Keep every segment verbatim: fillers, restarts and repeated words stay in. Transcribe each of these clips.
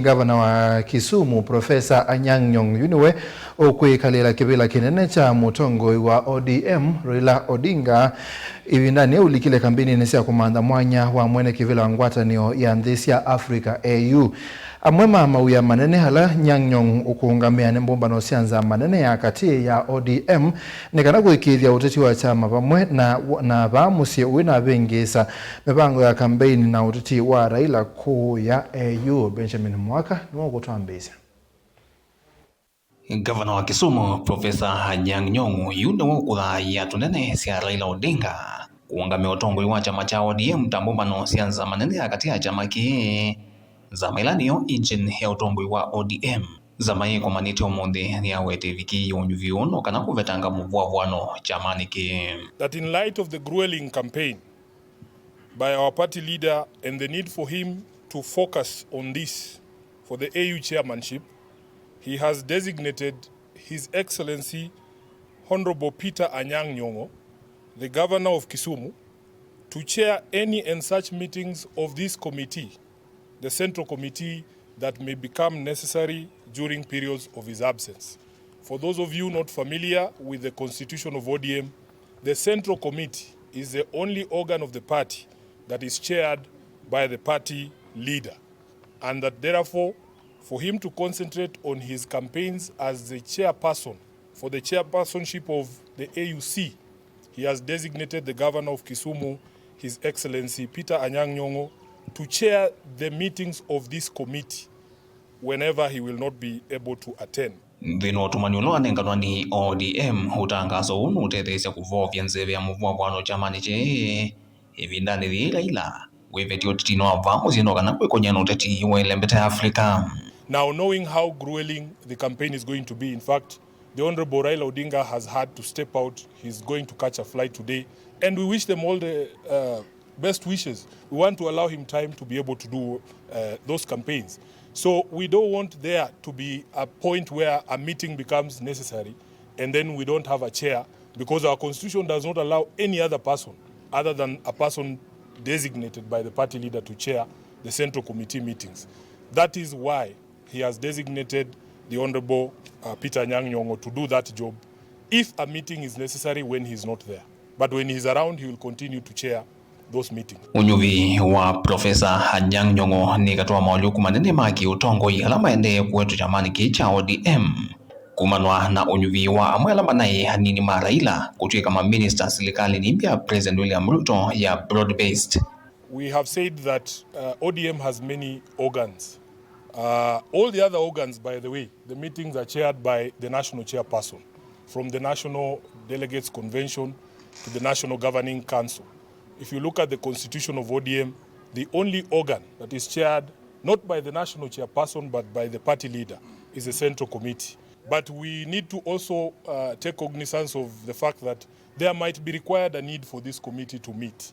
Ngavana wa Kisumu, Professor Anyang' Nyong'o, yu nĩwe ũkwĩkalĩla kĩvĩla kĩnene kya mũtongoi wa O D M, Raila Odinga, ĩvindanĩ ũlikile kambĩnĩnĩ sya kũmantha mwanya wa mwene kĩvĩla wa ngwatanĩo ya nthĩ sya Africa, A U. Amwe ma mawĩa manene ala Nyang' Nyong'o ũkũũngamĩa nĩ mbũmbano sya nzama nene ya katĩ ya O D M, nĩ kana kũĩkĩĩthya ũteti wa kyama vamwe na, na vaa mũsyĩ wĩ na vĩngĩĩsa mĩvango ya kambeini na ũteti wa Raila kũũya A U. Benjamin Mwaka nĩwe ũkũtwambĩĩsya. Ngavana wa Kisumu, Professor Anyang' Nyong'o, yu nĩwe ũkũthaĩa tũnene sya Raila Odinga kũũngamĩa ũtongoi wa kyama kya O D M ta mbũmbano sya nzama nene ya katĩ ya kyama kĩĩ, nzama ĩla nĩyo engine ya ũtongoi wa O D M. Nzama ĩkomanĩte ũmũnthĩ nĩyawete ĩvikĩĩe ũnyuvi ũũ no kana kũvetanga mũvwavwano kyamanĩ kĩĩ. That in light of the grueling campaign by our party leader and the need for him to focus on this for the A U chairmanship, he has designated His Excellency Honorable Peter Anyang' Nyong'o, the Governor of Kisumu, to chair any and such meetings of this committee, the Central Committee, that may become necessary during periods of his absence. For those of you not familiar with the constitution of O D M, the Central Committee is the only organ of the party that is chaired by the party leader, and that therefore, for him to concentrate on his campaigns as the chairperson for the chairpersonship of the A U C, he has designated the governor of Kisumu, His Excellency Peter Anyang' Nyong'o, to chair the meetings of this committee whenever he will not be able to attend. Nthĩnĩ wa ũtũmani ũla wanenganwa nĩ O D M, ũtangaso ũũ nũũtetheesya kũvoovya nzeve ya mũvwavwano kyamanĩ kĩĩ ĩvindanĩ yĩĩ Raila wĩvĩtye ũtetinĩ wa vaa mũsyĩ no kana kwĩkony'a na ũteti wa ĩlembeta ya Africa. Now, knowing how grueling the campaign is going to be, in fact, the Honorable Raila Odinga has had to step out. He's going to catch a flight today. And we wish them all the uh, best wishes. We want to allow him time to be able to do uh, those campaigns. So we don't want there to be a point where a meeting becomes necessary and then we don't have a chair, because our constitution does not allow any other person other than a person designated by the party leader to chair the Central Committee meetings. That is why he has designated the Honorable uh, Peter Anyang' Nyong'o to do that job if a meeting is necessary when he is not there. But when he is around, he will continue to chair those meetings. Ũnyuvi wa Professor Anyang' Nyong'o nĩ katĩ wa maũlyũku manene ma kĩũtongoi ala maendee kũetwa kyamanĩ kĩĩ kya O D M, kumanwa na ũnyuvi wa amwe ala manaĩ anini ma Raila kũtw'ĩka maminista silikalĩnĩ ĩmbya ya President William Ruto ya broad-based. We have said that uh, O D M has many organs. Uh, all the other organs, by the way, the meetings are chaired by the national chairperson, from the National Delegates Convention to the National Governing Council. If you look at the constitution of O D M, the only organ that is chaired not by the national chairperson but by the party leader is the Central Committee. But we need to also uh, take cognizance of the fact that there might be required a need for this committee to meet,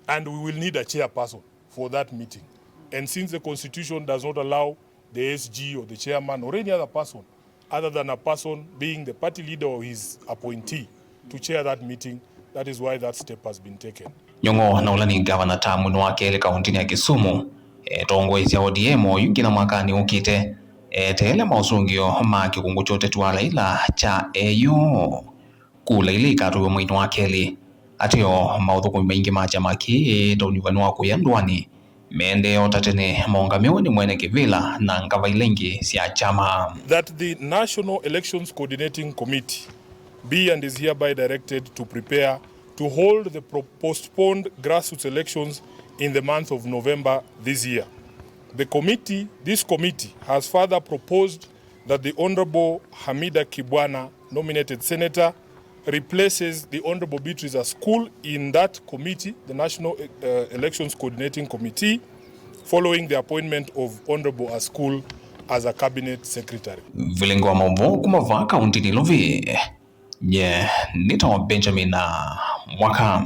and we will need a chairperson for that meeting. And since the constitution does not allow the S G or the chairman or any other person other than a person being the party leader or his appointee to chair that meeting, that is why that step has been taken. Nyong'o na ũla nĩ ngavana tamũnĩ wa kelĩ kaũntĩnĩ ya Kisumu, etongoesya O D M oyu nginya mwakanĩ ũkĩte, eteele maũsũngĩo ma kĩkũngũ kya ũteti wa Raila kya A U. Kula ila ikatũiwe mweinĩ wa kelĩ. Ateo, maũthũkũmi maingĩ ma kyama kĩĩ ta ũnyuvani wa kũya ndũanĩ meendeea o ta tene maũngamĩwe nĩ mwene kĩvĩla na ngava ila ingĩ sya kyama. That the National Elections Coordinating Committee be and is hereby directed to prepare to hold the pro- postponed grassroots elections in the month of November this year. The committee, this committee has further proposed that the Honorable Hamida Kibwana, nominated senator, replaces the Honorable Beatrice Askul in that committee, the National uh, Elections Coordinating Committee, following the appointment of Honorable Askul as a cabinet secretary. Vilingi wa maũvoo kuma vaa kaũntĩnĩ Nairobi, nye nĩtawa Benjamin Mwaka.